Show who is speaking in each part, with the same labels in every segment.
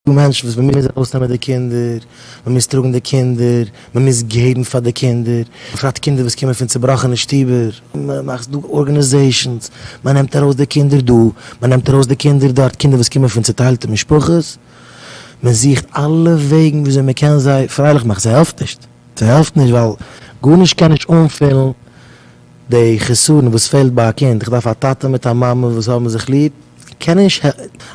Speaker 1: דא מענטשן וואס מען מוז ארויסנעמען די קינדער, מען מוז טראגן די קינדער, מען מוז געבן פאר די קינדער, בפרט קינדער וואס קומען פון צובראכענע שטובער, מען מאכט דא organizations, מען נעמט ארויס די קינדער דא, מען נעמט ארויס די קינדער דארט, קינדער וואס קומען פון צוטיילטע משפחות, מען זוכט אלע וועגן וויאזוי מען קען זיי פרייליך מאכן, ס'העלפט נישט, ס'העלפט נישט ווייל גארנישט קען נישט אנפילן די חסרון וואס פעלט ביי א קינד, איך דארף א טאטע מיט א מאמע וואס האבן זיך ליב, קען נישט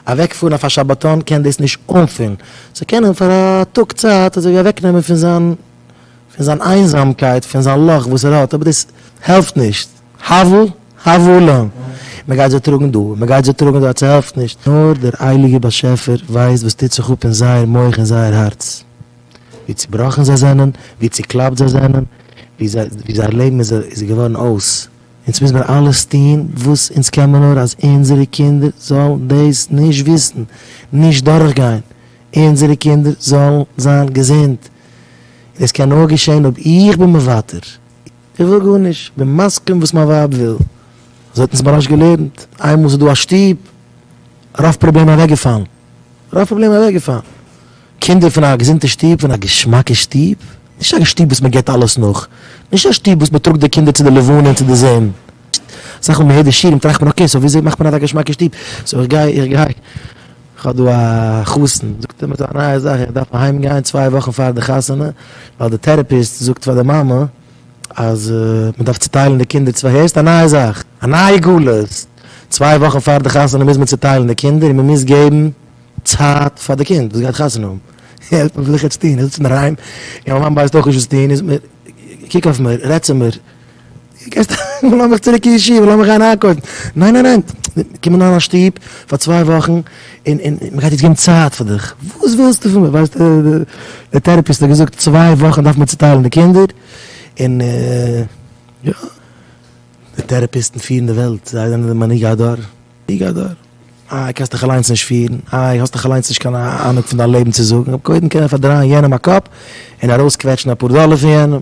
Speaker 1: אוועקפארן אויף א שבתון קען דאס נישט אנפילן, ס'קען אים פאר א טאג צייט אזוי ווי אוועקנעמען פון זיין פון זיין איינזאמקייט, פון זיין לאך וואס ער האט, אבער דאס העלפט נישט, הבל הבלים, מען גייט זיי טראגן דא, מען גייט זיי טראגן דארט, ס'העלפט נישט. נאר דער הייליגער באשעפער ווייסט וואס טוט זיך אפ אין זייער מח און זייער הארץ, ווי צובראכן זיי זענען, ווי צוקלאפט זיי זענען, ווי זייער לעבן איז געווארן אויס. אונז מוז מיר אלעס טון וואס אונז קען מיר נאר אז אונזערע קינדער זאלן דאס נישט וויסן, נישט דורכגיין, אונזערע קינדער זאלן זיין געזונט, און דאס קען נאר געשען אויב איך בין מוותר, איך וויל גארנישט, איך בין מסכים וואס מיין ווייב וויל, אזוי האט אונז מוהרא"ש געלערנט, איינמאל ס'איז דא א שטוב, רוב פראבלעמען אוועקגעפאלן, רוב פראבלעמען אוועקגעפאלן. קינדער פון א געזונטע שטוב, פון א געשמאקע שטוב, נישט א שטוב וואס מען געבט אלעס נאך, נישט א שטוב וואס מען טראגט די קינדער צו די לבנה און צו די זון. אסאך מאל מען הערט די שיעורים טראכט מען okay so וויאזוי מאכט מען אזא געשמאקע שטוב, so איך גיי איך גיי, איך האב דא א חתן, זאגט ער מיר א נייע זאך, איך דארף אהיים גיין צוויי וואכן פאר די חתונה, ווייל די therapist זאגט פאר די מאמע אז מען דארף צוטיילן די קינדער צוויי, הערסט א נייע זאך, א נייע גלות, צוויי וואכן פאר די חתונה מוז מען צוטיילן די קינדער און מען מוז געבן צייט פאר די קינד וואס גייט חתונה האבן, העלף מיר וואס זאל איך יעצט טון, איך זיץ אינדערהיים און מיין מאן ווייסט אויך נישט וואס צו טון, איז מיר, קוק אויף מיר, רעד צו מיר, גייסט לאז מיך צוריק אין ישיבה, לאז מיך גיין איינקויפן, ניין ניין ניין, קום אריין אין שטוב פאר צוויי וואכן און און מען גייט יעצט געבן צייט פאר דיך, וואס ווילסטו פון מיר, ווייסט די therapist האט געזאגט צוויי וואכן דארף מען צוטיילן די קינדער, און יא, די טערעפיסטן פירן די וועלט, זיי זענען די מנהיגי הדור. מנהיגי הדור. איי קענסט דיך אליינס נישט פירן, איי האסט דיך אליינס נישט קיין אהנונג פון דיין לעבן צו זאגן, אבער קודם קען ער פארדרייען יענעם א קאפ און ארויסקוועטשן אפאר דאלער פון יענעם.